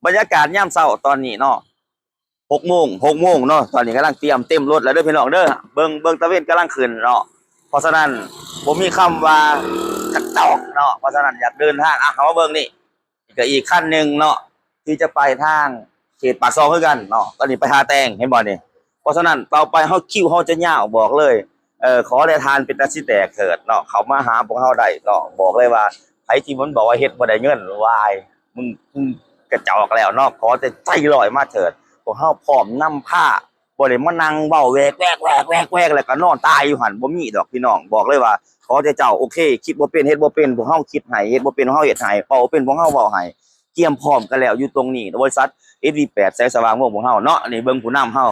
ບັນຍາກາດຍາມເຊົ້າຕອນນີ້ເນາະ ຫົກໂມງ ຫົກໂມງເນາະ ຕອນນີ້ກຳລັງຕຽມເຕັມລົດແລ້ວເດີພີ່ນ້ອງເດີ. ເບິ່ງ ເບິ່ງຕາເວັນກຳລັງຂຶ້ນເນາະ ເພາະສະນັ້ນບໍ່ມີຄຳວ່າກະຈອກເນາະ. ເພາະສະນັ້ນຢາກເດີນທາງ ອ່ະ ເຮົາມາເບິ່ງນີ້ ນີ້ກໍອີກຄັນໜຶ່ງເນາະ ທີ່ຈະໄປທາງເຂດປາກຊ່ອງຄືກັນເນາະ. ຕອນນີ້ໄປທ່າແຕງ ເຫັນບໍ່ນີ້? ເພາະສະນັ້ນຕໍ່ໄປເຮົາ ຄິວເຮົາຈະຍາວ ບອກເລີຍ. ເອີ ຂໍແຕ່ທ່ານເປັນຕາຊິແຕກເທີດເນາະ ເຂົ້າມາຫາພວກເຮົາໄດ້ເນາະ. ບອກເລີຍວ່າ ໃຜທີ່ມັນບອກວ່າເຮັດບໍ່ໄດ້ເງິນ ວາຍ ມຶງ ມຶງກະຈອກແລ້ວເນາະ. ຂໍແຕ່ໃຈຮ້ອຍມາເທີດ ພວກເຮົາພ້ອມນຳພາ ບໍ່ໄດ້ມານັ່ງເວົ້າແວກໆໆໆ ແລ້ວກໍນອນຕາຍຢູ່ຫັ້ນ ບໍ່ມີດອກພີ່ນ້ອງ. ບອກເລີຍວ່າ ຂໍແຕ່ເຈົ້າ ໂອເຄ ຄິດບໍ່ເປັນເຮັດບໍ່ເປັນ ພວກເຮົາຄິດໃຫ້ ເຮັດບໍ່ເປັນພວກເຮົາເຮັດໃຫ້ ເວົ້າບໍ່ເປັນພວກເຮົາເວົ້າໃຫ້. ກຽມພ້ອມກັນແລ້ວຢູ່ຕົງນີ້ ບໍລິສັດ ເອສ ວີ ແປດ ແສງສະຫວ່າງວົງພວກເຮົາເນາະ. ນີ້ເບິ່ງຜູ້ນຳເຮົາ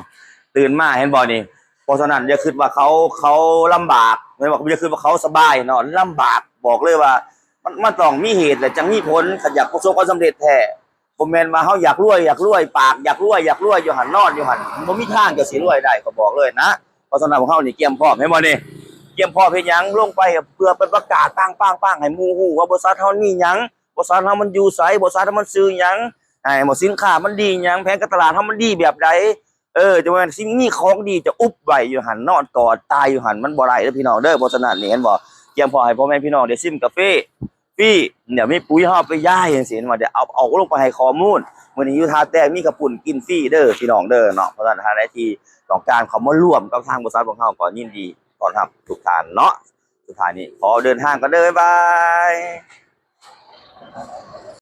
ຕື່ນມາ ເຫັນບໍ່ນີ້? ເພາະສະນັ້ນຢ່າຄິດວ່າເຂົາ ເຂົາລຳບາກ ແມ່ນບໍ່? ຢ່າຄິດວ່າເຂົາສະບາຍເນາະ ລຳບາກ. ບອກເລີຍວ່າ ມັນ ມັນຕ້ອງມີເຫດ ແລະ ຈັ່ງມີຜົນ. ຄັນຢາກປະສົບຄວາມສຳເລັດແທ້ ບໍ່ແມ່ນວ່າເຮົາຢາກລວຍ ຢາກລວຍ ປາກຢາກລວຍ ຢາກລວຍຢູ່ຫັ້ນ ນອນຢູ່ຫັ້ນ ມັນບໍ່ມີທາງຈະຊິລວຍໄດ້ ຂ້ອຍບອກເລີຍນະ. ເພາະສະນັ້ນພວກເຮົານີ້ກຽມພ້ອມ ເຫັນບໍ່ນີ້? ກຽມພ້ອມເຮັດຫຍັງ? ລົງໄປເພື່ອໄປປະກາດປັງໆໆ ໃຫ້ໝູ່ຮູ້ວ່າບໍລິສັດເຮົາມີຫຍັງ ບໍລິສັດເຮົາມັນຢູ່ໃສ ບໍລິສັດເຮົາມັນຊື່ຫຍັງ ໃຫ້ໝົດ ສິນຄ້າມັນດີຫຍັງ ແຜນການຕະຫຼາດເຮົາມັນດີແບບໃດ. ເອີ ຈັ່ງວ່າຊິມີຂອງດີຈະອຸບໄວ້ຢູ່ຫັ້ນ ນອນກອດຕາຍຢູ່ຫັ້ນ ມັນບໍ່ໄດ້ເດີພີ່ນ້ອງເດີ. ເພາະສະນັ້ນນີ້ ເຫັນບໍ່? ກຽມພ້ອມໃຫ້ພໍ່ແມ່ພີ່ນ້ອງໄດ້ຊິມກາເຟ ຟຣີ ດຽວມີປຸ໋ຍເຮົາເອົາໄປຢາຍຈັ່ງຊີ້ ວ່າດຽວເອົາ ເອົາລົງໄປໃຫ້ຂໍ້ມູນ. ມື້ນີ້ຢູ່ທ່າແຕງມີເຂົ້າປຸ້ນກິນຟຣີເດີພີ່ນ້ອງເດີເນາະ. ເພາະສະນັ້ນທ່ານໃດທີ່ຕ້ອງການເຂົ້າມາຮ່ວມກັບທາງບໍລິສັດພວກເຮົາ ກໍຍິນດີຕ້ອນຮັບທຸກທ່ານເນາະ. ສຸດທ້າຍນີ້ຂໍເດີນທາງກ່ອນເດີ ບາຍບາຍ.